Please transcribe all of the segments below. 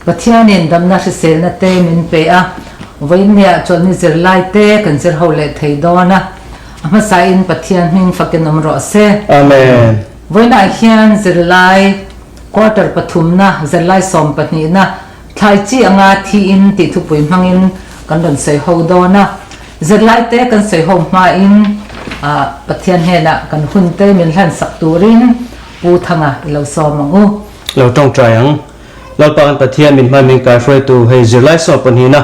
Pathianin damna hriselna te min pe a, vawiinniah chawlhni zirlai te kan zir ho leh thei dawn a, a hmasain Pathian hming fakin awm rawh se. Amen. Vawiinah hian zirlai quarter pathumna, zirlai sawmpahnihna, Thlai chi anga thiin tih thupui hmangin kan rawn sawi ho dawn a, zirlaite kan sawi ho hmain Pathian hnenah kan hunte min hlansak turin Pu Thanga i lo sawm ang u. Lo tawngtai ang. Lalpa kan Pathian min hmai min kaihruaitu hei zirlai sawm pahnihna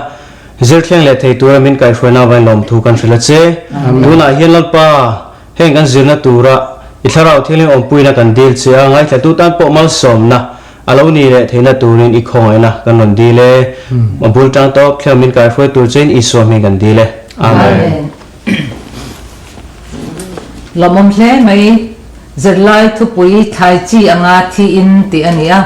zirthleng leh thei tura min kaihruaina avain lawmthu kan hrilh a che. Tunah hian Lalpa heng kan zirna tura i thlarau thianghlim awmpuina kan dil che a, ngaithlatu tan pawh malsawmna A lo ni leh theihna turin i khawngaihna kan rawn dil e. A bul tang tawp thleng min kaihruai tur chein Isua hming kan dil e. Amen. Lawmawm hle mai. Zirlai thupui thlai chi anga thiin tih a ni a.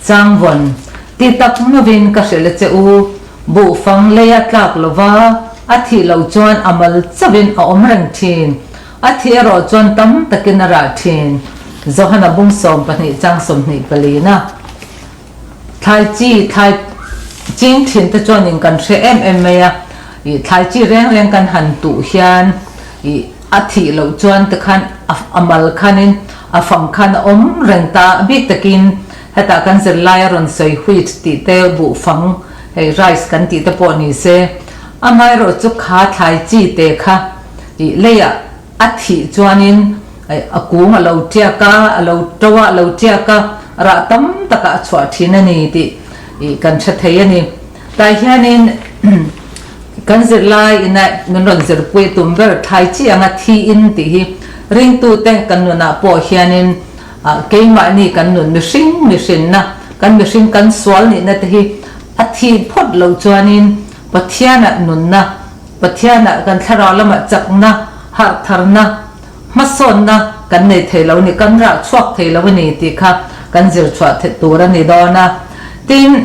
Changvawn, ti tak novin ka hrilh a che u, buhfang leia tlak lova a thih loh chuan a mal chauhin a awm reng thin. A thi erawh chuan tam takin a rah thin. Johana bung 12 chang 24 na thlai chi thlai ching thin te chuanin kan hre em em mai a, ih thlai chi reng reng kan han tuh hian ih a thih loh chuan te khan a mal khanin a fang khan a awm reng ta a bik takin hetah kan zirlai a rawn sawi wheat tih te buh fang hei rice kan tih te pawh ni se amaherawh chu kha thlai chi te kha Tih leiah a thih chuanin a kung a lo tiak a, a lo to a, a lo tiak a, rah tam takah a chhuah thin a ni tih kan hre thei a ni. Tah hianin kan zirlai ina min rawn zirpui tum ber thlai chi anga thiin tih hi ringtute kan nunah pawh hianin keimahni kan nun mihring mihrinna, kan mihring kan sual nihna te hi a thih phawt loh chuanin Pathianah nunna Pathianah kan thlarau lamah chakna, harhtharna, hmasawnna kan nei thei lo a ni, kan rah chhuak thei lo a ni tih kha kan zir chhuah theih tur a ni dawn a. Tin,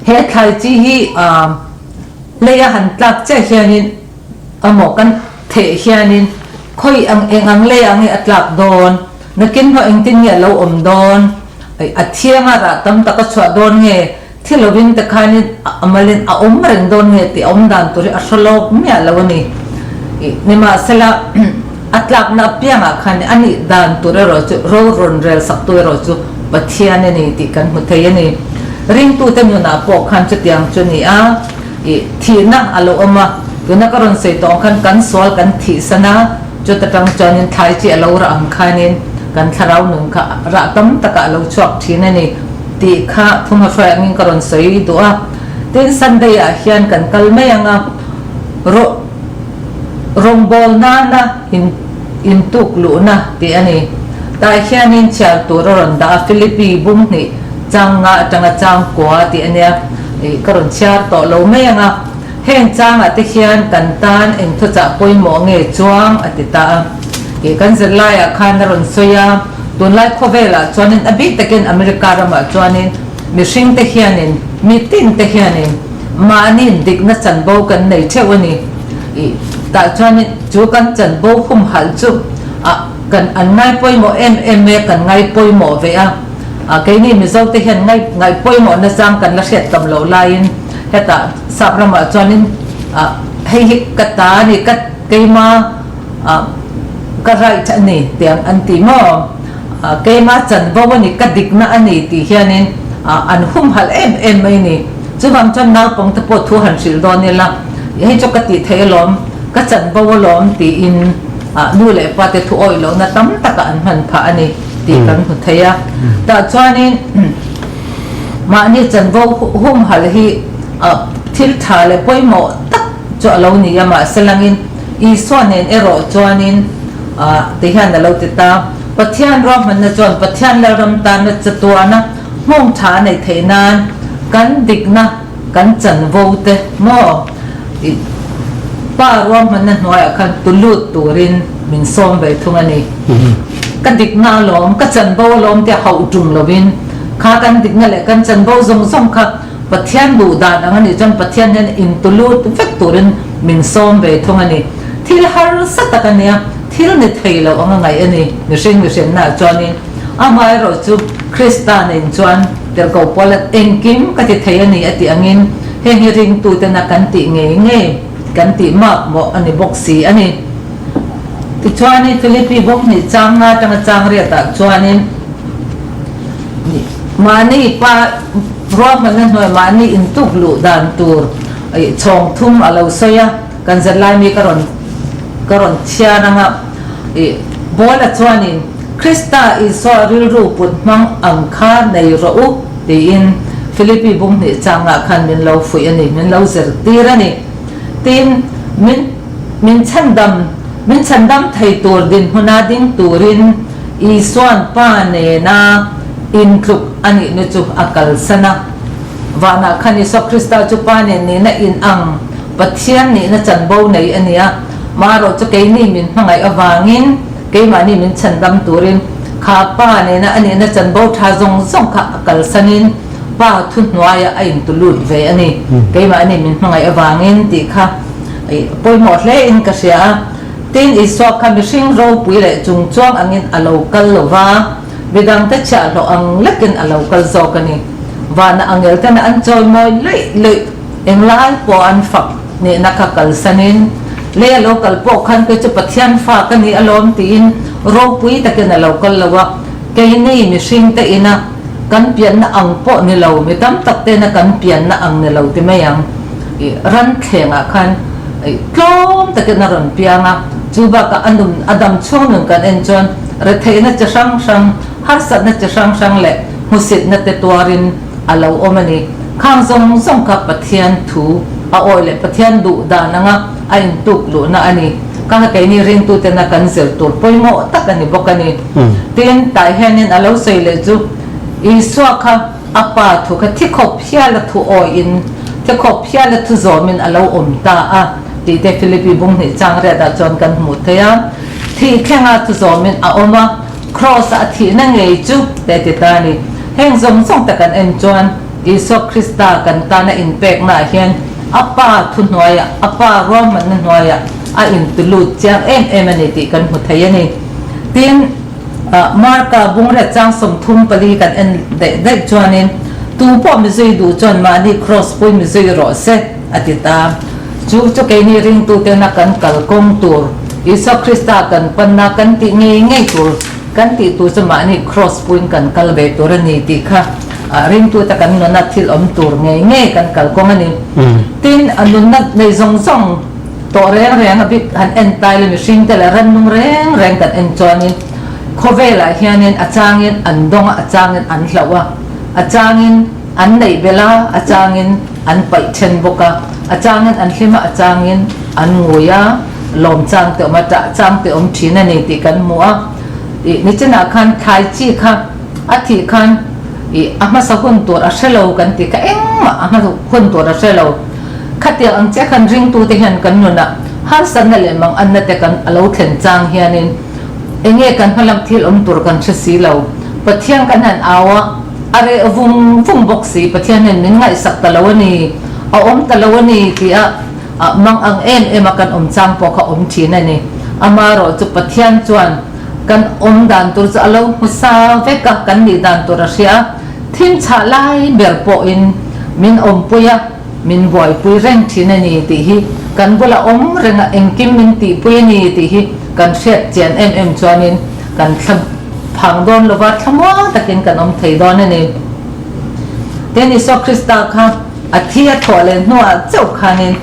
he thlai chi hi leia han tlak chiah hianin emaw kan theh hianin khawi ang eng ang lei ang nge a tlak dawn, nakin hnawh engtin nge a lo awm dawn, a thianga rah tam tak a chhuah dawn nge, Thi lovin te khanin a malin a awm reng dawn nge tih a awm dan tur hi a hre lawk miah lo a ni. Nimahsela, a tlakna apiangah khan a nih dan tur erawh chu ro rawn rel saktu erawh chu Pathian a ni tih kan hmu thei a ni. Ringtute nunah pawh khan chutiang chu a ni a, thihna a lo awm a, tuna ka rawn sawi tawh ang khan kan sual kan thihsan a, chuta tang chuanin thlai chi a lo rah ang khanin kan thlarau nun kha rah tam takah a lo chhuak thin a ni. Tih kha thuma hruai angin ka rawn sawi duh a, tin Sunday ah hian kan kal mai ang a, rawh rawngbâwl nana in intuk luhna tih a ni. Tah hianin chhiar tur a rawn dah a, Philippi bum hnih chang nga atanga chang kua tih a nia, ih ka rawn chhiar tawh lo mai ang a, heng changah te hian kan tan eng thuchah pawimawh nge chuang a ti ta a, ih kan zirlaiah khan a rawn sawi a. Tunlai khawvelah chuanin a bik takin America ramah chuanin mihringte hianin mitinte hianin mahni dikna chanvo kan nei theuh a ni. Ih tah chuanin chu kan chanvo humhalh chu ah kan an ngai pawimawh em em mai a, kan ngai pawimawh ve a. Ah keini Mizote hian ngai ngaih pawimawh nazang kan la hriat tam loh laiin hetah sap ramah chuanin ah hei hi ka ta a ni ka keima ah Ka right a ni tiang an ti maw? Keima chanvo a ni, ka dikna a ni tih hianin an humhalh em em mai ni. Chuvang chuan naupang te pawh thu han hrilh dawn ila, hei chu ka tih theih alawm, ka chanvo alawm tiin nu leh pa te thu awih lohna tam takah an hman phah a ni tih kan hmu thei a. Tah chuanin mahni chanvo humhalh hi thil tha leh pawimawh tak chu a lo ni a, mahse langin Isua nen erawh chuanin ti hian a lo ti ta, Pathian ruahmanna chuan Pathian Lalram tana chatuana nghawng tha a neih theih nan kan dikna kan chanvo te maw i Pa ruahmanna hnuaiah khan tu lut turin min sawm ve thung a ni. Ka dikna alawm, ka chanvo alawm tia hauh tum lovin kha kan dikna leh kan chanvo zawng zawng kha Pathian duh dan ang a nih chuan Pathian hian intulut vek turin min sawm ve thung a ni. Thil harsa tak a nia, thil ni thei lo ang a ngaih a ni. Mihring mihrinnaah chuanin. Amaherawhchu, Krista nen chuan tirhkoh Paula engkim ka ti thei a ni a tih angin heng hi ringtutena kan tih ngei ngei kan tih mak mawh a ni bawk si a ni. Tichuanin Philippi bawmhnih chang nga atanga chang riatah chuanin mahni pa ruahmanna hnuai mahni intuk luh dan tur chhawng thum a lo sawi a, kan zirlai mi ka rawn ka rawn chhiar anga Paula chuanin Krista Isua rilru put hmang ang kha nei rawh u tiin Philippi bawmhnih changah khan min lo fuih a ni, min lo zirtir a ni. Tin, min min chhandam min chhandam thei tur dinhmuna ding turin Isua'n Pa nena intluk a nihna chu a kalsan a. Vanah khan Isua Krista chu Pa nen nihna inang Pathian nihna chanvo nei a ni a, marawh chu keini min hmangaih avangin keimahni min chhandam turin kha Pa nena a nihna chanvo tha zawng zawng kha a kalsanin Pa thuhnuaiah a intulut ve a ni. Keimahni min hmangaih avangin tih kha pawimawh hle in ka hria a. Tin, Isua kha mihring ropui leh chungchuang angin a lo kal lo va, midangte chhiahhlawh ang lekin a lo kal zawk a ni. Vana angeltena an chawimawi luih luih englai pawh an fak nihna kha kalsanin, lei a lo kal pawh khan kei chu Pathian fa ka ni alawm tiin ropui takin a lo kal lo a. Keini mihringte ina Kan pianna ang pawh ni lo, mi tam tak tena kan pianna ang ni lo ti mai ang. I ran thlengah khan i tlawm takin a rawn piang a, chu bakah a nun a dam chhung nun kan en chuan retheihna chi hrang hrang, harsatna chi hrang hrang leh hmusitna te tuarin a lo awm a ni. Khang zawng zawng kha Pathian thu a awi leh Pathian duh dan anga a intuk luhna a ni. Ka ha keini ringtutena kan zir tur pawimawh tak a ni bawk a ni. Tin, tah hianin a lo sawi leh chu, Isua kha a Pa thu kha thi khawp hial a thu awiin, thi khawp hial a thu zawmin a lo awm ta a tih te Philippi bunghnih chang riatah chuan kan hmuh thei a. Thih thlenga thu zawmin a awm a, Kraws-a a thihna ngei chu te ti ta a ni. Heng zawng zawng te kan en chuan Isua Krista kan tana inpeknaah hian a Pa thu hnuaiah, a Pa ruahmanna hnuaiah a intulut chiang em em a ni tih kan hmu thei a ni. Tin, Marka bungreh chang 34 kan en daih daih chuanin, Tu pawh mi zui duh chuan mahni kraws pui mi zui rawh se, a ti ta. Chu chu keini ringtutena kan kal kawng tur, Isua Krista kan panna kan tih ngei ngei tur, kan tih tur chu mahni kraws puiin kan kal ve tur a ni tih kha ringtute kan nuna thil awm tur ngei ngei kan kal kawng a ni. Tin, a nunna nei zawng zawng, Tawh reng reng a bik han en tai la mihring te leh rannung reng reng kan en chuanin khawvelah hianin a changin an dawng a, a changin an hlauh a, a changin an neih belh a, a changin an paih then bawk a, a changin an hlim a, a changin an ngui a, lawm chang te awm a, ṭah chang te awm ṭhin a ni tih kan hmu a. Ih nichinah khan thlai chi kha a thih khan ih a hmasa hun tur a hre lo kan tih kha engmah a hmasa hun tur a hre lo. Khatiang ang chiah khan ringtute hian kan nunah harsatna leh manganna te kan a lo thlen chang hianin enge kan hmalam thil awm tur kan hre si lo. Pathian kan han au a, a reh vung vung bawk si. Pathian hian min ngaihsak ta lo a ni, a awm ta lo a ni tia mangang em em a kan awm chang pawh kha awm thin a ni. Amaherawh chu Pathian chuan kan awm dan tur chu a lo hmu sa vek a, kan nih dan tur a hria a, thim chhah lai ber pawhin min awmpui a. Min buaipui reng thin a ni tih hi kan bula awm reng a, engkim min tihpui a ni tih hi kan hriat chian em em chuanin kan thla phang dawn lova thlamuang takin kan awm thei dawn a ni. Tin, Isua Krista kha a thi a thawh leh hnuah chauh khanin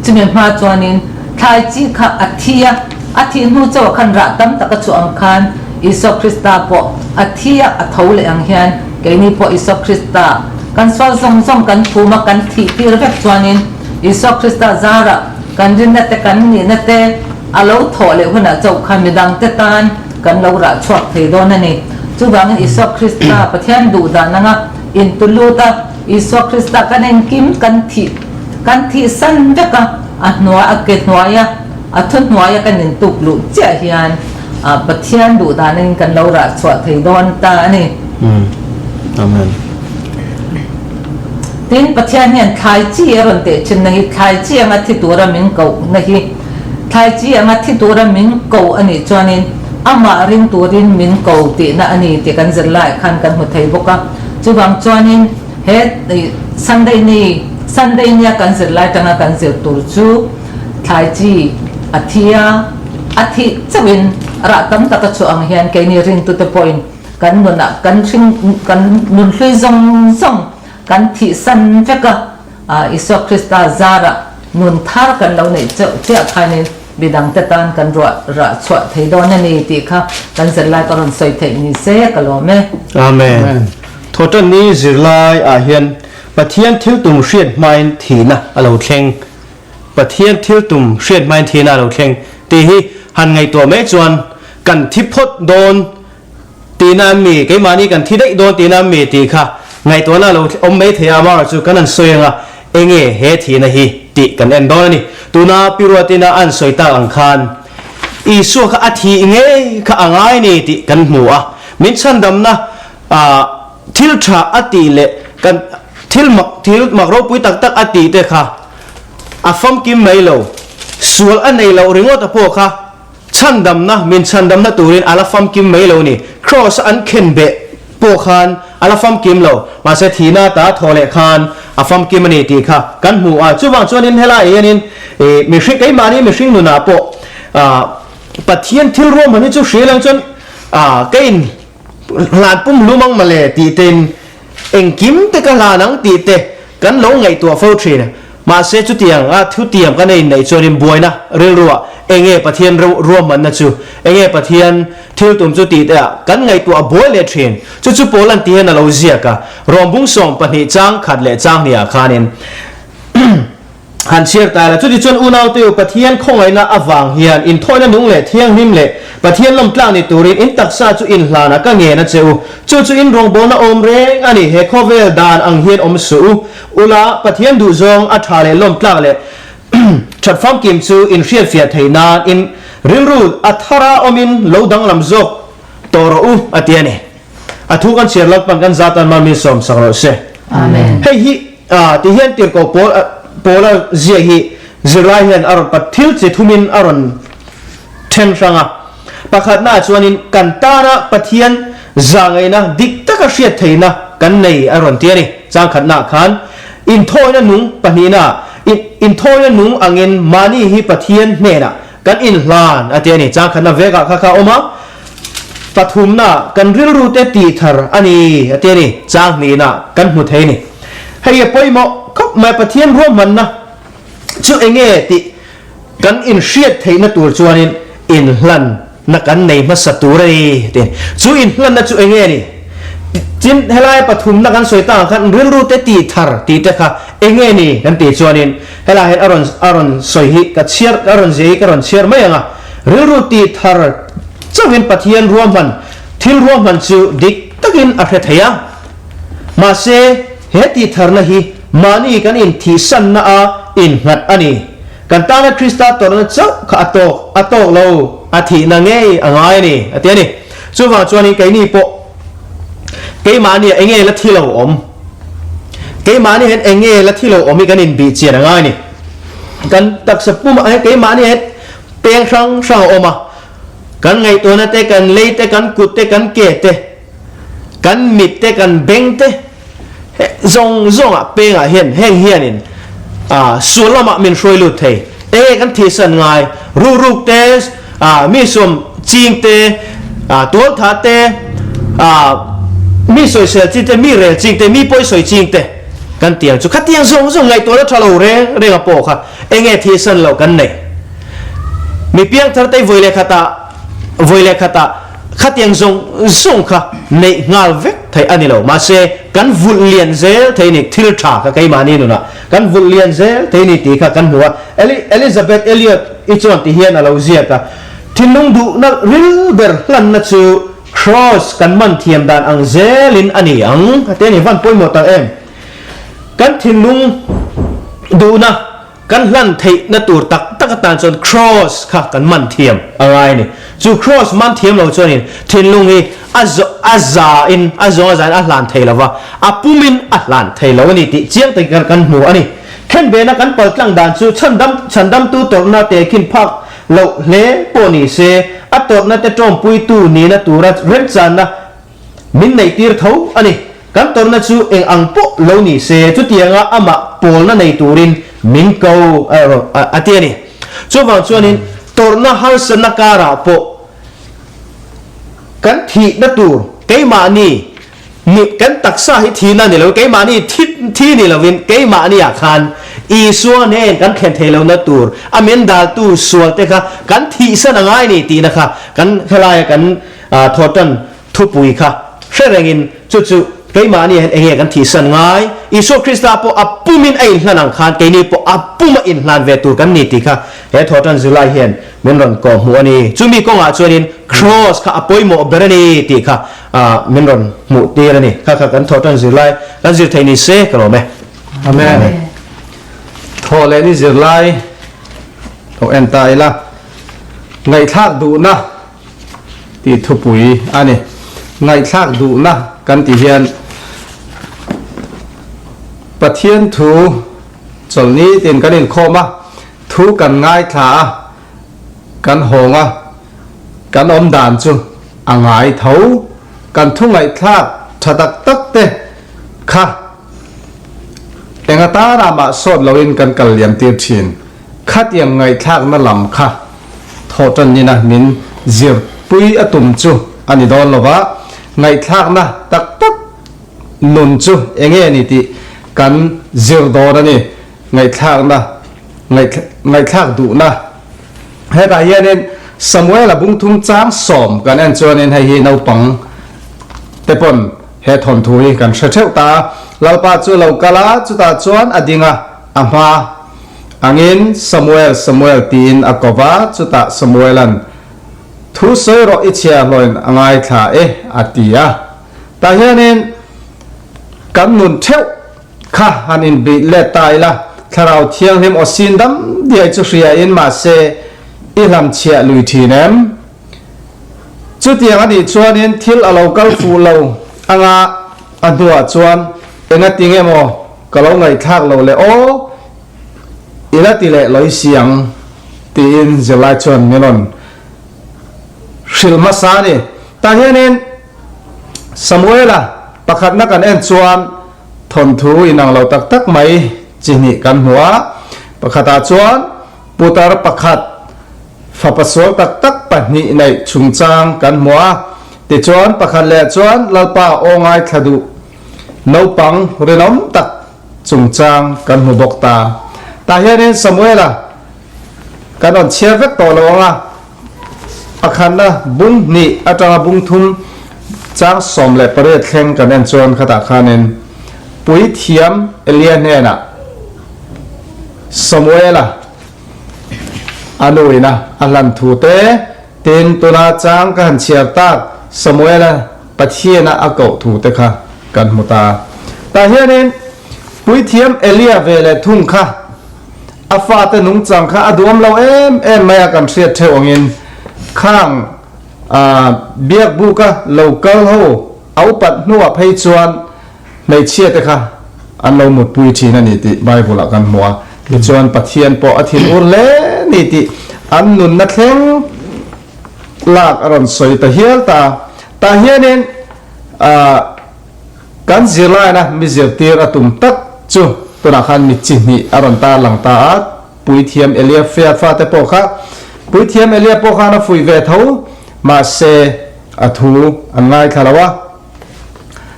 chumi hma chuanin thlai chi kha a thi a, a thih hnu chauhah khan rah tam tak a chhuah ang khan Isua Krista pawh a thi a, a tho leh ang hian Keini pawh Isua Krista kan sual zawng zawng kan phum a, kan thih tir vek chuanin Isua Krista zarah kan rinna te kan nihna te a lo thawh leh hunah chauh khan midangte tan kan lo rah chhuak thei dawn a ni. Chuvangin Isua Krista Pathian duh dan anga intulut a, Isua Krista kan engkim kan thih kan thih san vek a, a hnuai a ke hnuaia a thu hnuaia kan intuk luh chiah hian Pathian duh danin kan lo rah chhuah thei dawn ta a ni. Amen. Tin, Pathian hian thlai chi a rawn teh thin na hi thlai chi anga thi tura min koh na hi thlai chi anga thi tura min ko a nih chuanin Amah ring turin min ko tihna a ni tih kan zirlaiah khan kan hmu thei bawk a. Chuvang chuanin he Sunday ni, Sunday nia kan zirlai tanga kan zir tur chu thlai chi a thi a, a thih chauhin rah tam tak a chhuah ang hian keini ringtute pawhin kan nunah kan hring kan nunhlui zawng zawng kan thihsan vek a. Isua Krista zarah nun thar kan lo neih chauh chiah khanin midangte tan kan ruah rah chhuah thei dawn a ni tih kha kan zirlai ka rawn sawi theih ni se ka lawm e. Amen. Thawhtanni zirlai ah hian Pathian thil tum hriat hmain thihna a lo thleng. Pathian thil tum hriat hmain thihna a lo thleng tih hi han ngaihtuah mai chuan kan thi phawt dawn Tihna an mi, keimahni kan thi daih dawn tihna an mi tih kha ngaihtuahna a lo awm mai thei a, amaherawh chu kan han sawi anga enge he thihna hi tih kan en dawn a ni. Tuna Pi Ruatina a han sawi tak ang khan Isua kha a thih ngei kha a ngai ni tih kan hmu a, min chhandamna thil tha a tih leh kan thil mak thil mak ropui tak tak a tih te kha a famkim mai lo, sual a nei loh ringawt a pawh kha Chhandamna, min chhandamna turin a la famkim mai lo ni. Kraws a an khenbeh pawh khan a la famkim lo. Mahse thihna ta thaw leh khan a famkim a ni tih kha kan hmu a. Chuvang chuanin helaiah hianin ih mihring, keimahni mihring nunah pawh ah Pathian thil ruahman hi chu hria lang chuan ah ka in hlan pum hlum ang mawle tih tein engkim te ka hlan ang tih te kan lo ngaihtuah fo thin. Mahse chutiang a thutiam kan ei neih chuanin buaina rilruah enge Pathian ruahmanna chu, enge Pathian thil tum chu tih te ah kan ngaihtuah a buai leh thin. Chu chu Paul an ti hian a lo ziak a, Rawmbung 12 chang khat leh chang hnih ah khanin han chhiar ta ila. Chuti chuan unaute u Pathian khawngaihna avang hian inthawina nung leh thianghlim leh Pathian lawmtlak ni turin in taksa chu inhlan a ka ngen a che u. Chu chu in rawngbawlna awm reng a ni. He khawvel dan ang hian awm suh u. Ula, Pathian duhzawng a tha leh lawmtlak leh that famkim chu in hriatfiah theih nan in rilru a thara awmin lo danglam zawk tawh rawh u, a ti a ni. A thu kan chhiar Lalpan kan zatan mal min sawm sak rawh se. Amen. Hei hi ti hian tirhkoh Paul Paula ziah hi zirlai hian a rawn pat thil chi thumin a rawn then hrang a. Pakhatnaah chuanin kan tana Pathian zahngaihna dik taka hriat theihna kan nei a rawn ti a ni. Changkhatnaah khan inthawina nung pahnihnaah inthawina nung angin mahni hi Pathian hnenah kan inhlan a ti a ni. Changkhatna vekah kha kha a awm a. Pathumnaah kan rilrute tihthar a ni a ti a ni. Changhnihnaah kan hmu thei a ni. Hei a pawimawh khawp mai Pathian ruahmanna chu enge tih Kan inhriat theihna tur chuanin inhlanna kan nei hmasa tur a ni ti. Chu inhlanna chu enge a ni? Tin, helai pathumna kan sawi tak ang khan rilru te tih thar tih te kha enge ni kan tih chuanin helai hian a rawn a rawn sawi hi ka chhiar a rawn zia hi ka rawn chhiar mai ang a. Rilru tih thar chauhin Pathian ruahman thil ruahman chu dik takin a hre thei a. Mahse, he tih tharna hi mahni kan inthihsanna a innghat a ni. Kan tana Krista tawrhna chauh kha a tawk a tawk lo, a thihna ngei a ngai a ni, a ti a ni. Chuvang chuanin keini pawh keimahnia enge la thi lo awm, keimahni hian enge la thi lo awm hi kan inbih chian a ngai a ni. Kan taksa pumah hian keimahni hian peng hrang hrang a awm a, kan ngaihtuahna te, kan lei te, kan kut te, kan ke te, kan mit te, kan beng te, Zawng zawngah pengah hian heng hianin sual lamah min hruai lut thei. Enge kan thihsan ngai? Ruhruk te, mi sawm ching te, tualtha te, mi sawisel ching te, mi rel ching te, mi pawi sawi ching te kan ti ang chu. Khatiang zawng zawng ngaihtuahna tha lo reng reng a pawh kha enge thihsan loh kan nei? Mi piangthar te vawi leh khatah vawi leh khatah Khatiang zawng zawng kha neih nghal vek theih a ni lo. Mahse, kan vulh lian zel thei ni, thil tha kha keimahni nunah kan vulh lian zel thei ni tih kha kan hmu a. Elizabeth Elliot i chuan ti hian a lo ziak a, Thinlung duhna ril ber hlanna chu Kraws kan man thiam dan ang zelin a ni ang a ti a ni. Van pawimawh tak em? Kan thinlung duhna. Kan hlan theihna tur tak tak atan chuan Kraws kha kan man thiam a ngai a ni. Chu Kraws man thiam lo chuanin thinlung hi a a za in a zawng a za in a hlan thei lo va, a pum in a hlan thei lo a ni tih chiang takin kan kan hmu a ni. Khenbehna kan paltlang dan chu chhandam chhandamtu tawrhna tehkhin phak Loh hle pawh ni se, a tawrhna te tawmpuitu nihna tura remchanna min neihtir tho a ni. Kan tawrhna chu eng ang pawh lo ni se, chutianga amah pawlna nei turin min ko a ti a ni. Chuvang chuanin tawrhna harsatna karah pawh kan thihna tur keimahni ni kan taksa hi thihna ni lo, keimahni thi thi ni lovin keimahniah khan Isua nen kan thlen thei lohna tur a min daltu sualte kha kan thihsan a ngai ni tihna kha kan helaia kan thawhtan Thupui kha hre rengin chu chu keimahni hian enge kan thihsan ngai? Isua Krista pawh a pumin a inhlan ang khan keini pawh a puma inhlan ve tur kan ni tih kha he thawhtan July hian min rawn kawh hmuh a ni. Chumi kawngah chuanin Kraws kha a pawimawh ber a ni tih kha min rawn hmuh tir a ni. Kha kha kan thawhtan zirlai kan zir thei ni se ka lawm e. Amen. Thawh leh ni zirlai lo en ta ila ngaihthlak duhna tih thupui a ni. Ngaihthlak duhna kan tih hian Pathian thu chawlhni tin kan inkhawm a, thu kan ngaithla a, kan hawng a, kan awm dan chu a ngai tho. Kan thu ngaihthlak tha tak tak te kha eng atana mah sawt loin kan kal liam tir thin. Khatiang ngaihthlakna lam kha thawhtanina min zirpui a tum chu a ni dawn lo va, ngaihthlakna tak tak nun chu enge ni tih kan zir dawn a ni. Ngaihthlakna, ngaihthlak duhna. Hetah hianin Samuela bungthum chang sawm kan en chuanin hei hi naupang te pawn he thawnthu hi kan hre theuh ta a. Lalpa chu lo kal a, chutah chuan a ding a, a hma. Angin, Samuel, Samuel, tiin a ko va, chutah Samuela'n, Thu sawi rawh i chhiahhlawin a ngaithla e, a ti a. Tah hianin kan nun theuh kha han inbih let ta ila, Thlarau Thianghlim aw sin dam diai chu hriain mahse i hlamchhiah lui thin em? Chutiang a nih chuanin thil a lo kal fuh lo anga a hnuah chuan engati nge maw Ka lo ngaihthlak lo leh aw, i la ti leh lawi si ang, tiin zirlai chuan min rawn hrilh hmasa a ni. Tah hianin Samuela pakhatna kan en chuan thawnthu inang lo tak tak mai chi hnih kan hmu a. Pakhatah chuan putar pakhat fapa sual tak tak pahnih neih chungchang kan hmu a. Tichuan pakhat leh chuan Lalpa aw ngaithla duh Naupang rinawm tak chungchang kan hmu bawk ta. Tah hianin Samuela kan rawn chhiar vek tawh lo ang a, pakhatna bung hnih atanga bung thum chang 18 thleng kan en chuan khatah khanin Puithiam Elia hnenah Samuela a nuina a hlan thu te, tin tuna chang ka han chhiar tak Samuela Pathiana a koh thu te kha kan hmu ta. Tah hianin Puithiam Elia ve leh thung kha a fate nungchang kha a duam lo em em mai a kan hriat theuh angin khang biakbuka lo kal ho a upat hnuah phei chuan hmeichhia te kha an lo mutpui thin a ni tih Bible ah kan hmu a. Tichuan Pathian pawh a thinur hle ni tih an nunna thleng lak a rawn sawi ta hial ta. Tah hianin kan zirlaina mi zirtir a tum tak chu tunah khan mi chi hnih a rawn tar lang ta a, Puithiam Elia fate pawh kha Puithiam Elia pawh khan a fuih ve tho, mahse a thu an ngaithla lo a.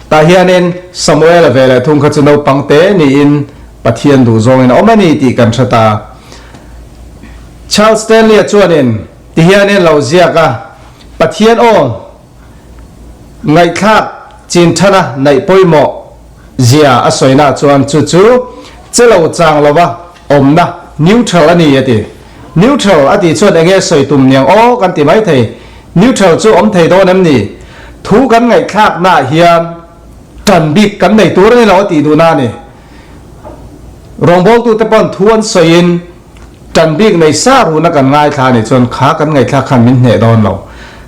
Tah hianin Samuela ve leh thung kha chu naupang te niin Pathian duh zawngin a awm a ni tih kan hre ta. Charles Stanley-a chuanin Ti hian en lo ziak a, Pathian aw ngaihthlak chin thana naih pawimawh zia a sawina chuan chu chu che lo chang lova awmna neutral a ni a ti. Neutral a tih chuan enge sawi tum niang aw kan ti mai thei. Neutral chu awm thei dawn em ni? Thu kan ngaihthlaknaah hian tan bik kan nei tur a ni lo a tih duhna a ni. Rawngbawltute pawn thu an sawiin Tan bik nei sa runa kan ngaithla a nih chuan kha kan ngaihthlak khan min hneh dawn lo.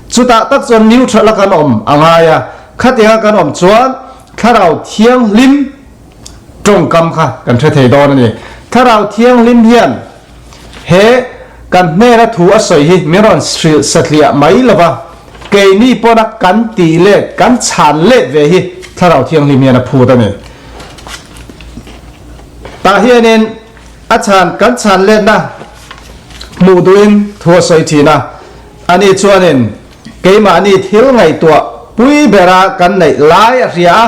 Chutah tak chuan neutral a kan awm a ngai a, khatianga kan awm chuan Thlarau Thianghlim tawngkam kha kan hre thei dawn a ni. Thlarau Thianghlim hian he Kan hnena thu a sawi hi min rawn hrilh satliah mai lo va, keini pawna kan tih let, kan chhan let ve hi Thlarau Thianghlim hian a phut a ni. Tah hianin a chhan kan chhan letna hmuh duhin thu a sawi thin a, ani chuanin keimahni thil ngaihtuah pui bera kan neih lai a hria a,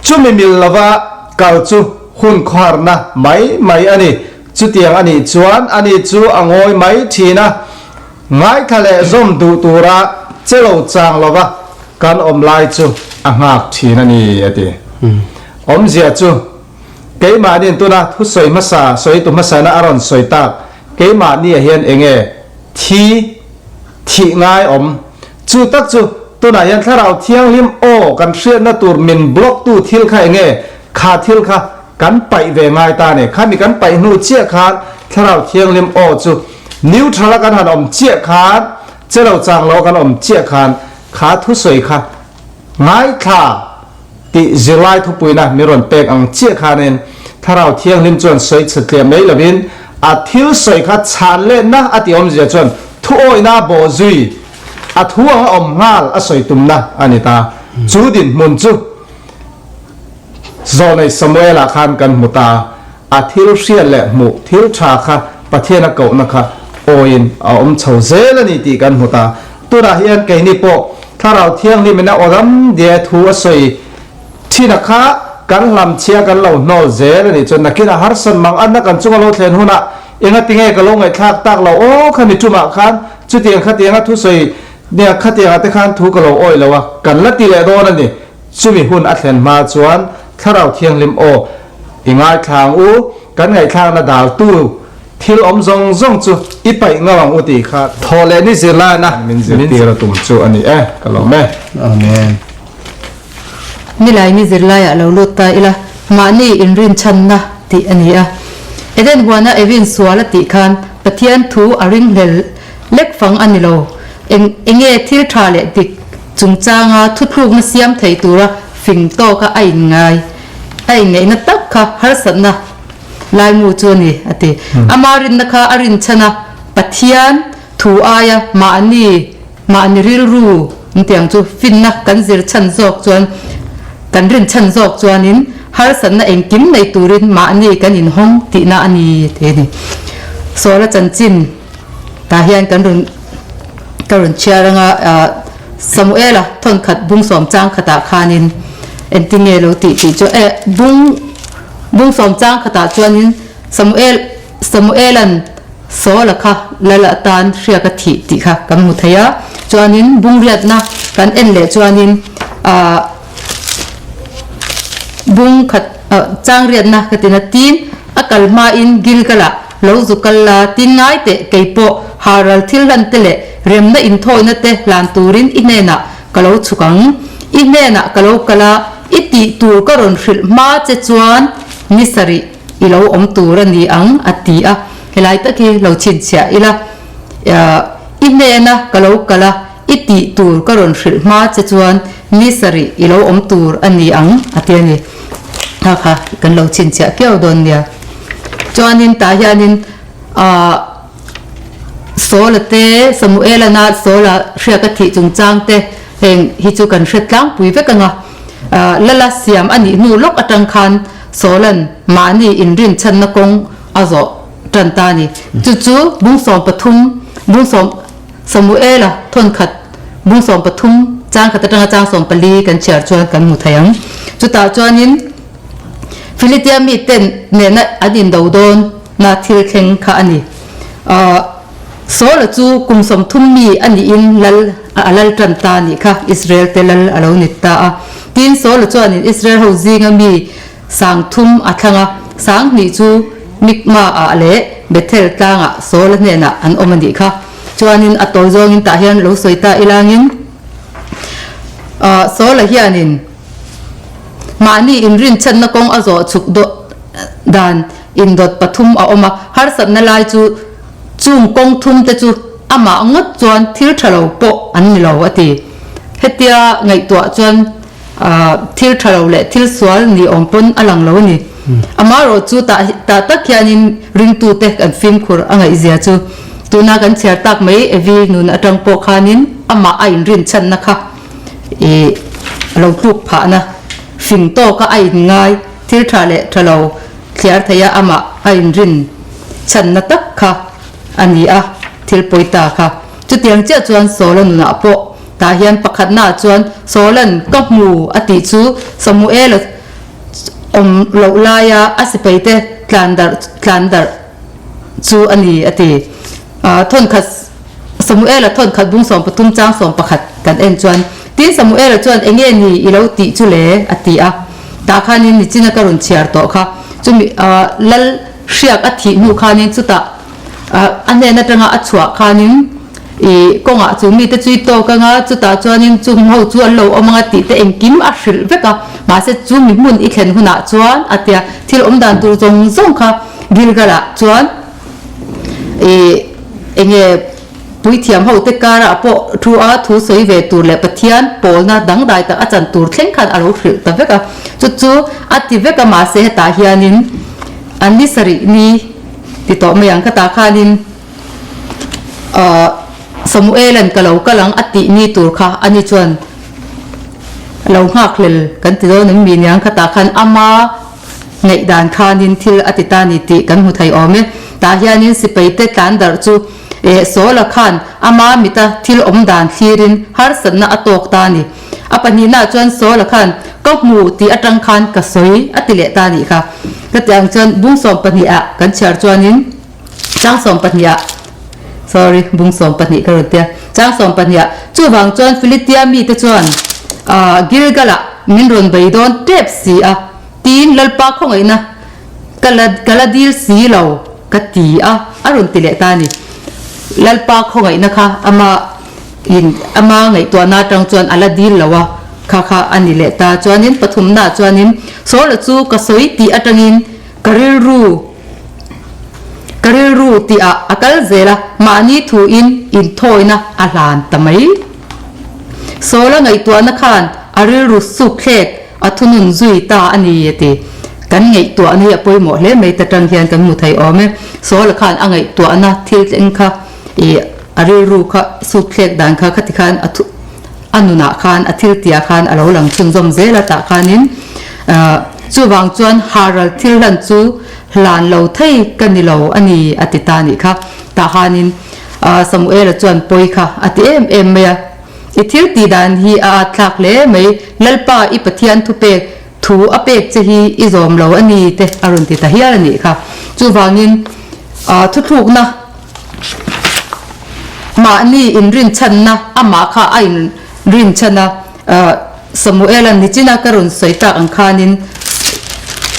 chumi mil lova kal chu hun khawharna mai mai a ni. Chutiang a nih chuan ani chu a ngawi mai thin a, ngaithla leh zawm duh tura che lo chang lova kan awm lai chu a nghak thin a ni, a ti. Awmzia chu keimahni'n tuna thusawi hmasa, sawitu hmasana a rawn sawi tak, keimahniah hian enge thi thih ngai awm? Chu tak chu tunah hian Thlarau Thianghlim aw kan hriatna tur min block tu thil kha enge? Kha thil kha Kan paih ve ngai ta ni. Khami kan paih hnu chiah khan Thlarau Thianghlim aw chu neutral a kan han awm chiah khan, che lo chang lo a kan awm chiah khan kha thusawi kha ngaithla tih zirlai thupuina min rawn pek ang chiah khanin Thlarau Thianghlim chuan sawi chhe tliah mai lovin a thil sawi kha chhan letna a tih awmzia chuan thuawihna bawh zui a thu anga awm nghal a sawi tumna a ni ta. Chu dinhmun chu. Zawlnei Samuela khan kan hmu ta, a thil hriat leh hmuh thil tha kha Pathian a kohna kha awiin a awm chho zel a ni tih kan hmu ta. Tunah hian keini pawh Thlarau Thianghlimin a awram diai thu a sawi thin a kha kan hlamchhia kan lo hnawl zel a nih chuan nakin a harsan mang anna kan chunga lo thlen hunah engatinge ka lo ngaihthlak tak lo aw khami tumah khan chutiang khatianga thusawi nia khatiangah te khan thu ka lo awih lo a kan la ti leh dawn a ni. Chumi hun a thlen hma chuan Thlarau Thianghlim aw i ngaithlang u, kan ngaihthlakna daltu thil awm zawng zawng chu i paih ngau ang u tih kha thaw leh ni zirlaina min zirtir a tum chu a ni e, ka lawm e. Amen. Nilai ni zirlaiah lo lut ta ila, mahni inrinchhanna tih a ni a. Eden huana Evin sual a tih khan Pathian thu a ringhlel lek fang a ni lo. Eng enge thil tha leh dik chungchanga thuthlukna siam thei tura fing tawka a inngai a inngaihna tak kha harsatna laimu chu a ni, a ti. Ama rinna kha a rinchhan a, Pathian thu aia mahni mahni rilru intiang chu finna kan zir chhan zawk chuan kan rinchhan zawk chuanin harsatna engkim nei turin mahni kan inhawng tihna a ni, ti a ni. Sawla chanchin. Tah hian kan rawn ka rawn chhiar anga Samuela thawnkhat bung sawm chang khatah khanin engtin nge lo tih tih chu eh bung bung sawm chang khatah chuanin Samuel Samuelan Saula kha lal atan hriak a thih tih kha kan hmu thei a chuanin bung riatna kan en leh chuanin ah bung khat chang riatna ka tina tin a kal hmain Gilgalah Lo zu kal la, tin ngai teh, kei pawh haral thil hlan te leh remna inthawina te hlan turin i hnenah ka lo chhuk ang. I hnenah ka lo kal a, i tih tur ka rawn hrilh hma che chuan ni sarih i lo awm tur a ni ang, a ti a. Helai tak hi lo chhinchhiah ila, i hnena ka lo kal a, i tih tur ka rawn hrilh hma che chuan ni sarih i lo awm tur a ni ang, a ti a ni. Kha kha kan lo chhinchhiah kiau dawn nia. Chuanin tah hianin aah Saula te, Samuela na Saula hriak a thih chungchang te heng hi chu kan hre tlangpui vek ang a. Aah Lala siam a nih hnu lawk atang khan Saula'n mahni inrinchhanna kawng a zawh tan ta a ni. Chu chu bung 13, bung sawm Samuela thawnkhat bung 13 chang khat atanga chang 14 kan chhiar chuan kan hmu thei ang. Chutah chuanin. Philitia miten nena an indo dawn na thil thleng kha a ni. Saula chu kum 30 mi a niin lal a lal tan ta a nih kha, Israel te lal a lo ni ta a. Tin, Saula chuanin Israel ho zinga mi 3000 a thlang a, 2000 chu Mikma-ah leh Bethel tlangah Saula hnenah an awm a nih kha. Chuanin a tawi zawngin tah hian lo sawi ta ilangin Saula hianin, Mahni inrinchhanna kawng a zawh chhuk dan indawt pathum a awm a, harsatna lai chu chung kawng thum te chu amah ngawt chuan thil tha lo pawh an ni lo a ti. Hetia ngaihtuah chuan thil tha lo leh thil sual ni awm pawn a lang lo a ni. Amaherawhchu tah tah tak hianin ringtute kan fimkhur a ngaihzia chu tuna kan chhiar tak mai Evi nun atang pawh khanin amah a inrinchhanna kha ih a lo tluk phahna fing tawka a inngai thil tha leh tha lo thliar theia amah a inrin chhanna tak kha a ni a, thil pawi ta kha. Chutiang chiah chuan Saula nunah pawh tah hian pakhatnaah chuan Saula'n ka hmu a tih chu Samuela awm loh laia a sipaite tlan darh tlan darh chu a ni a ti. Thawnkhat Samuela thawnkhat bung 13 chang 11 kan en chuan tin Samuela chuan enge ni i lo tih chu le a ti a. Tah khanin nichina ka rawn chhiar tawh kha. Chumi lal hriak a thih hnu khanin chutah a hnen atanga a chhuah khanin ih kawngah chu mite chu i tawk anga chutah chuanin chung ho chu an lo awm anga tih te engkim a hrilh vek a mahse chu mi hmun i thlen hunah chuan a tia thil awm dan tur zawng zawng kha Gilgal ah chuan ih enge puithiam ho te karah pawh thu a thu sawi ve tur leh Pathian pawlna dangdai tak a chan tur thleng khan a lo hrilh ta vek a chu chu a ti vek a mahse hetah hianin an ni sarih ni Ti tawh mai ang ka ta khanin ahh Samuela'n ka lo kal ang a tih ni tur kha ani chuan lo nghak hlel kan ti dawn em mi niang ka ta khan ama ngaih dan khanin thil a ti ta ni tih kan hmu thei awm e. Tah hianin sipai te tlan darh chu eh Saula khan ama mita thil awm dan thlirin harsatna a tawk ta ni. A pahnihnaah chuan Saula khan ka hmu tih atang khan ka sawi a ti leh ta nih kha. Ka tih ang chuan bung 12 ah kan chhiar chuanin chang 12 ah sorry bung 12 ka rawn tia chang 12 ah chuvang chuan Philitia mite chuan ah Gilgal ah min rawn bei dawn tep si a tiin Lalpa khawngaihna ka la ka la dil si lo ka ti a a rawn ti leh ta a ni. Lalpa khawngaihna kha ama In ama ngaihtuahna atang chuan a la dil lo a, kha kha a ni leh ta. Chuanin pathumnaah chuanin Saula chu ka sawi tih atangin ka rilru ka rilru tihah a kal zel a, mahni thuin inthawina a hlan ta mai. Saula ngaihtuahna khan a rilru suk thlek a thunun zui ta a ni a ti. Kan ngaihtuahna hi a pawimawh hle mai ta tang hian kan hmu thei awm e. Saula khan a ngaihtuahna thil tleng kha Ih, a rilru kha suk thlek dan kha khati khan a thu a nunah khan a thil tia khan a lo lang chhunzawm zel a tah khanin ah chuvang chuan haral thil hlan chu hlan lo thei ka ni lo a ni a ti ta nih kha tah khanin ah Samuela chuan pawi kha a ti em em mai a i thil tih dan hi a at thlak hle mai Lalpa i Pathian thupek thu a pek che hi i zawm lo a ni te a rawn ti ta hial a nih kha chuvangin ah thuthlukna Mahni inrinchhanna amah kha a inrinchhan a, Samuela'n nichina ka rawn sawi tak ang khanin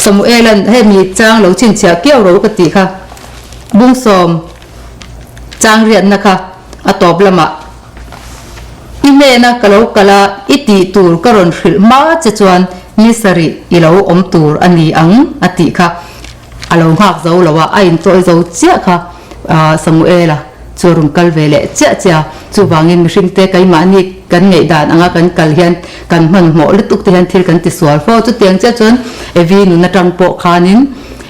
Samuela'n hemi chang lo chhinchhiah kiau ro ka tih kha bungsawm chang riatna kha a tawp lamah i hnena ka lo kal a, i tih tur ka rawn hrilh hma che chuan ni sarih i lo awm tur a ni ang a tih kha. A lo nghak zo lo a, a inchawi zo chiah kha Samuela chu a rawn kal ve leh chiah chiah a. Chuvangin mihringte keimahni kan ngaihdan anga kan kal hian kan hmanhmawh lutuk te hian thil kan tisual fo. Chutiang chiah chuan Evi nun atang pawh khanin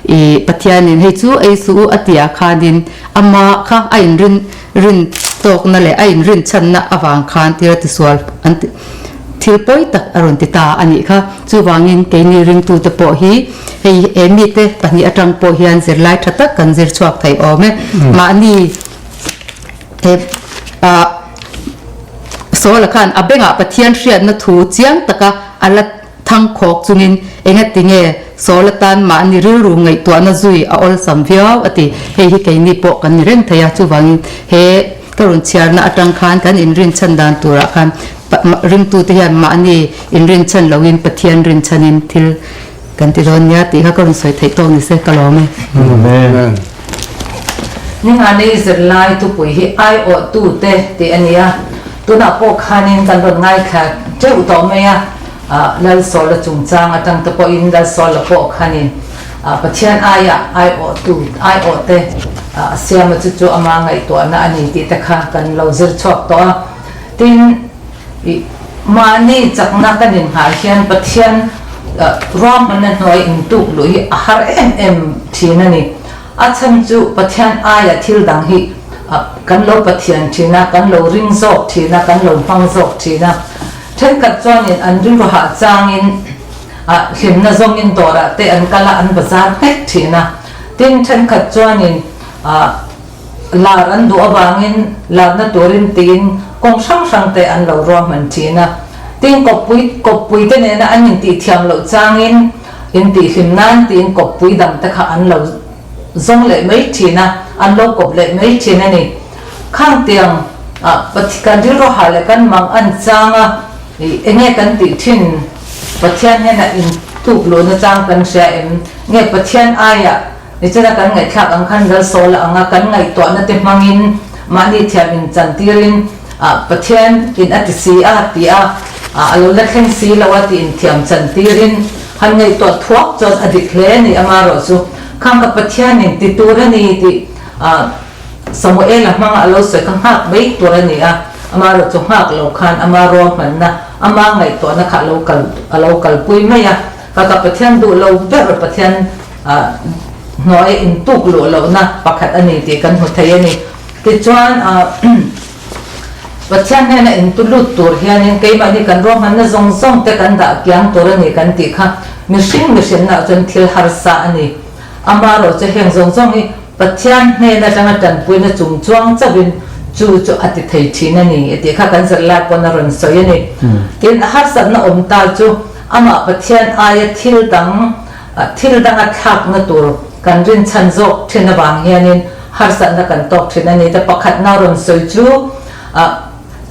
ih Pathianin hei chu ei suh u a tih ah khanin amah kha a inrin rin tawkna leh a inrin chhanna avang khan thil a tisual an ti thil pawi tak a rawn ti ta a nih kha. Chuvangin keini ringtute pawh hi hei he mite pahnih atang pawh hian zirlai tha tak kan zir chhuak thei awm e. Mahni he ah Saula khan a bengah Pathian hriatna thu chiang taka a la thangkhawk chungin engatinge Saula tan mahni rilru ngaihtuahna zui a awlsam viau a ti. Hei hi keini pawh kan ni reng thei a, chuvangin he ka rawn chhiarna atang khan kan inrinchhan dan turah khan Ringtute hian mahni inrinchhan loin Pathian rinchhanin thil kan ti dawn nia tih kha ka rawn sawi theih tawk ni se ka lawm e. Amen. Ningani zirlai thupui hi aiawhtute tih a ni a, tunah pawh khanin kan rawn ngaithla teuh tawh mai a, Lalsawla chungchang atang te pawhin Lalsawla pawh khanin Pathian aia aiawhtu aiawhte a siama chu chu ama ngaihtuahna a ni tih te kha kan lo zir chhuak tawh a. Tin, i mahni chakna kan inhngah hian Pathian Ruahmanna hnuai intuk luh hi a har em em thin a ni. A chhan chu Pathian aia thil dang hi kan lo Pathian thin a, kan lo ring zawk thin a, kan lo hmang zawk thin a. Thenkhat chuanin an rilru hah changin hlimna zawngin dawrah te an kal a, an bazar nghek thin a. Tin, thenkhat chuanin lar an duh avangin larna turin tiin kawng hrang hrang te an lo ruahman thin a. Tin, kawppui kawppui te nena an intihthiam loh changin intihhlim nan tiin kawppui dang te kha an lo zawng leh mai thin a, an lo kawp leh mai thin a ni. Khang tiang kan rilru hah leh kan mang an chang a, enge kan tih thin Pathian hian a intuk luhna chang kan hria em? Nge Pathian aiah Nichina kan ngaihthlak ang khan Lalsawla anga kan ngaihtuahna te hmangin mahni thiam in chantirin Pathian in a ti si a ti a, a lo la thleng si lo a ti in thiam chantirin han ngaihtuah thuak chuan a dik hle a ni amarawh chu khang ka Pathian in ti tur a ni tih Samuela hmanga a lo sawi kha nghak mai tur a ni a, amarawh chu nghak lo khan ama ruahmanna ama ngaihtuahna kha a lo kal a lo kalpui mai a. Ka ka Pathian duh lo ber Pathian hnuaia intuk luh lohna pakhat a ni tih kan hmu thei a ni. Tichuan Pathian hnena intu lut tur hianin keimahni kan ruahmanna zawng zawng te kan dah kiang tur a ni kan tih kha mihring mihrinna chuan thil harsa a ni. Amarawh chu heng zawng zawng hi Pathian hnen atanga tanpuina chung chuang chauhin chu chu a ti thei thin a ni tih kha kan zirlai pawn a rawn sawi a ni. Tin, harsatna awm ta chu amah Pathian aia thil dang thil danga thlakna tur kan rinchhan zawk thin avang hianin harsatna kan tawk thin a ni. Ta pakhatna rawn sawi chu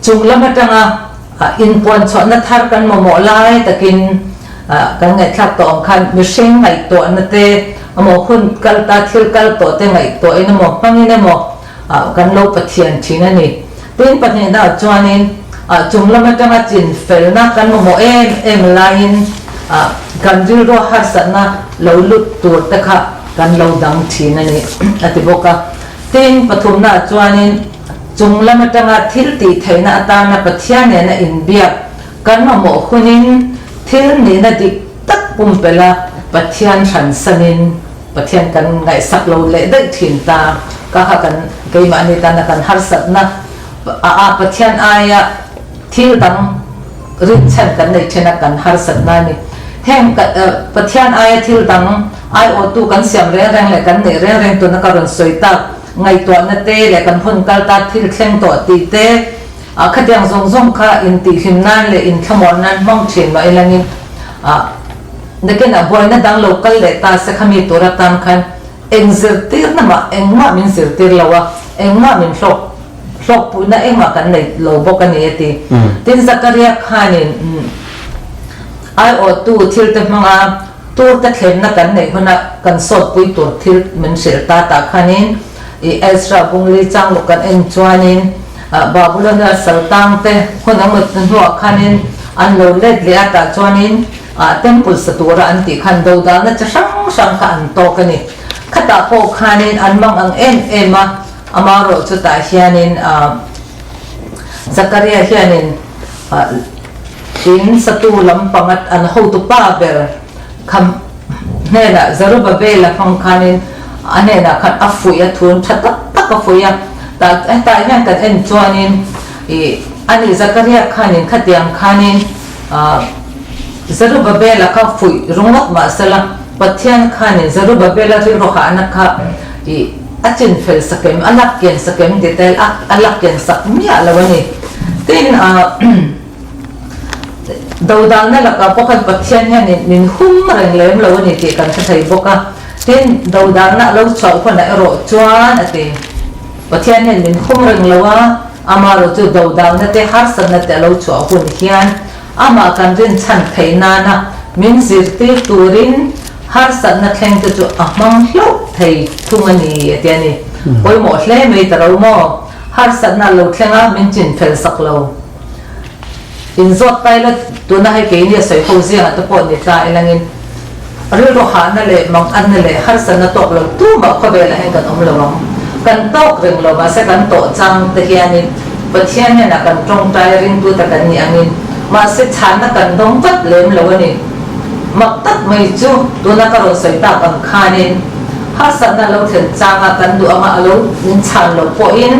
chung lam atanga inpuan chhuahna thar kan mamawh lai takin kan ngaihthlak tawh ang khan mihring ngaihtuahna te emaw hun kal ta thil kal tawh te ngaihtuahin emaw hmangin emaw kan lo Pathian thin a ni. Tin pahnihna chuanin chung lam atanga chin felna kan mamawh em em laiin kan rilru harsatna lo lut tur te kha kan lo dang thin a ni a ti bawk a. Tin pathumna chuanin chung lam atanga thil tih theihna atana Pathian nena inbiak kan mamawh hunin thil nihna dik tak pumpelh a Pathian hransanin Pathian kan ngaihsak lo leh daih thin ta. Ka kha kan keimahni tana kan harsatna a a Pathian aia thil dang rinchhan kan nei then a kan harsatna a ni. Heng Pathian aia thil dang aiawhtu kan siam reng reng leh kan neih reng reng tuna ka rawn sawi tak ngaihtuahna te leh kan hun kal ta thil thleng tawh tih te khatiang zawng zawng kha intihhlim nan leh inthlamuan nan hmang thin mah ilangin Nakinah buaina dang lo kal leh ta se khami tur atan khan eng zirtirna mah engmah min zirtir lo a, engmah min hlawk hlawkpuina engmah kan nei lo bawk a ni a ti. Tin Zakaria khanin aiawhtu thil te hmanga tur te thlenna kan neih huna kan sawtpui tur thil min hrilh ta tah khanin i Ezra Bungli changluk kan en chuanin Babylon-a saltang te hun a mut hnuah khanin an lo let leh a tah chuanin Temple sa tura an tih khan dodalna chi hrang hrang kha an tawk a ni. Khatah pawh khanin an mang ang em em a, amarawh chutah hianin Zakaria hianin in satu lampanga an hotu pa ber kha hnenah Zerubbabel-a hmang khanin a hnenah khan a fuih a, thun tha tak tak a fuih a. Tah hetah hian kan en chuanin ih ani Zakaria khanin khatiang khanin Zerubbabel-a kha fuih ringawt mah sela, Pathian khanin Zerubbabel-a rilru hahna kha ih a chin fel sak em, a lak kian sak em detail a a lak kian sak miah lo a ni. Tin, dodalna lakah pawh khan Pathian hianin min hum reng lem lo a ni tih kan hre thei bawk a. Tin, dodalna a lo chhuah hunah erawh chuan a ti, Pathian hian min hum reng lo a, Amaherawh chu dodalna te harsatna te a lo chhuah hun hian amah kan rinchhan theih nana min zirtir turin harsatna thleng te chu a hmang hlauh thei thung a ni a ti a ni. Pawimawh hle mai ta ro maw? Harsatna a lo thleng a, min chin fel sak lo. Inzawt pilot tuna hei keini a sawi ho zingah te pawh ni tla ilangin rilru hahna leh manganna leh harsatna tawk lo tumah khawvelah hian kan awm lo ang. Kan tawk reng lo mahse kan tawh chang te hianin Pathian hnenah kan tawngtai ringtu ta kan nih angin mahse chhanna kan dawng vat lem lo a ni. Mak tak mai chu tuna ka rawn sawi tak ang khanin harsatna lo thlen changa kan duh anga a lo min chhan loh pawhin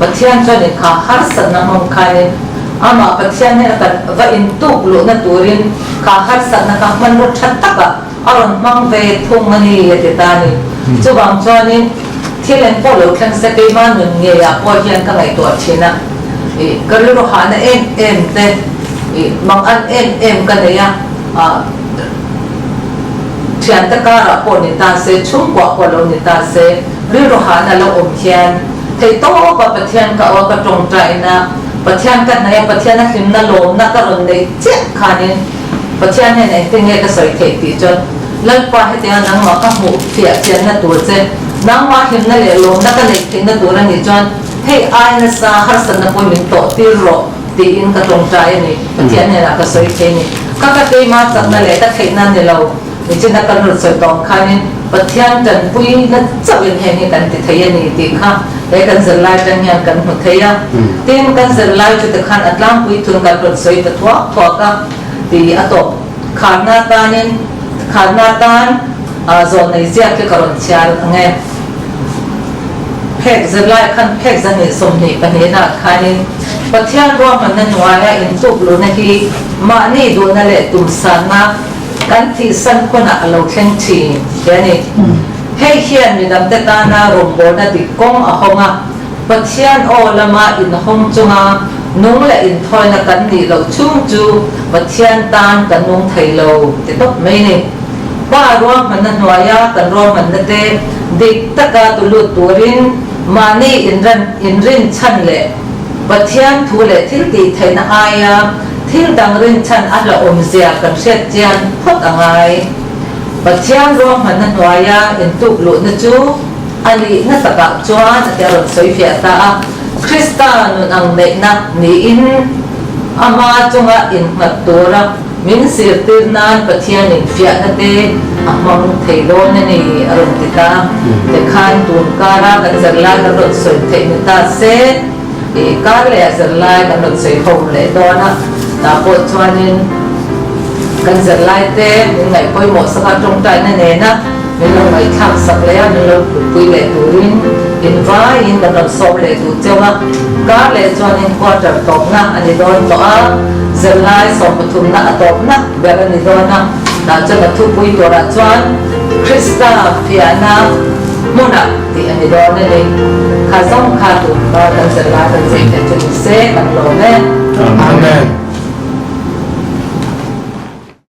Pathian chuanin kha harsatna hmang khanin amah Pathian hnena kan va intuk luhna turin kha harsatna kha hmanraw tha takah a rawn hmang ve thung a ni a ti ta a ni. Chuvang chuanin thil eng pawh lo thleng se keimah nun ngeiah pawh hian ka ngaihtuah thin a, ih ka rilru hahna em em te, ih mang an em em ka nei a, ah thiante karah pawh ni ta se, chhungkuah pawh lo ni ta se, rilru hahna lo awm hian theihtawpa Pathian ka aw ka tawngtain a, Pathian ka hnaih a, Pathian a hlimna lawmna ka rawn neih chiah khanin, Pathian hian engtin nge ka sawi theih tih chuan, Lalpa hetianga nangmah ka hmuh fiah chianna tur che, nangmah hlimna leh lawmna ka neih theihna tur a nih chuan hei ai nasa harsatna pawh min tawh tir rawh tiin ka tawngtai a ni. Pathian hnenah ka sawi thei a ni. Ka ka keima chakna leh ka theihna ni lo, nichina kan rawn sawi tawh ang khanin Pathian tanpuina chauhin heng hi kan ti thei a ni tih kha he kan zirlai atang hian kan hmu thei a. Tin, kan zirlai chu tikhan a tlangpui thun kan rawn sawi ta thuak thuak a. Ti a tawp kharna tanin kharna tan zawn nei ziak hi ka rawn chhiar ang e. Phek zirlai khan phek zahnih 22 nah khanin Pathian ruahmanna hnuaia intuk luhna hi mahni duhna leh tumsanna kan thihsan hunah a lo thleng thin ti a ni. Hei hian midangte tana rawngbawlna dik kawng a hawng a. Pathian aw lama inhawng chunga nung leh inthawina kan nih loh chhung chu Pathian tan kan nung thei lo ti tawp mai ni. Pa ruahmanna hnuaia kan ruahmanna te dik taka tu lut turin mahni inran inrin chhan leh Pathian thu leh thil tih theihna aia thil dang rin chhan a hlauhawmzia kan hriat chian phawt a ngai. Pathian ruahmanna hnuaia intuk luhna chu A nihna takah chuan a ti a rawn sawi fiah ta a, Krista nun ang neihna niin ama chunga innghat tura min zirtir nan Pathianin fiahna te a hmang thei dawn a ni a rawn ti ta. Tikhan tun kara kan zirlai kan rawn sawi theih ni ta se, ih kar leh a zirlai kan rawn sawi ho leh dawn a, tah pawh chuanin kan zirlai te min ngaih pawimawh saka tawngtaina nena, Min lo ngaihthlak sak leh a, min lo putpui leh turin in vaiin kan rawn sawm leh duh cheu a. Kar leh chuanin quarter tawpna a ni dawn tawh a, zirlai sawmpathumna a tawpna ber a ni dawn a. Tah chuan a thupui turah chuan Krista fiahna hmunah tih a ni dawn a ni. Kha zawng kha tun kar kan zirlai kan zir theih chu ni se kan lawm e. Amen.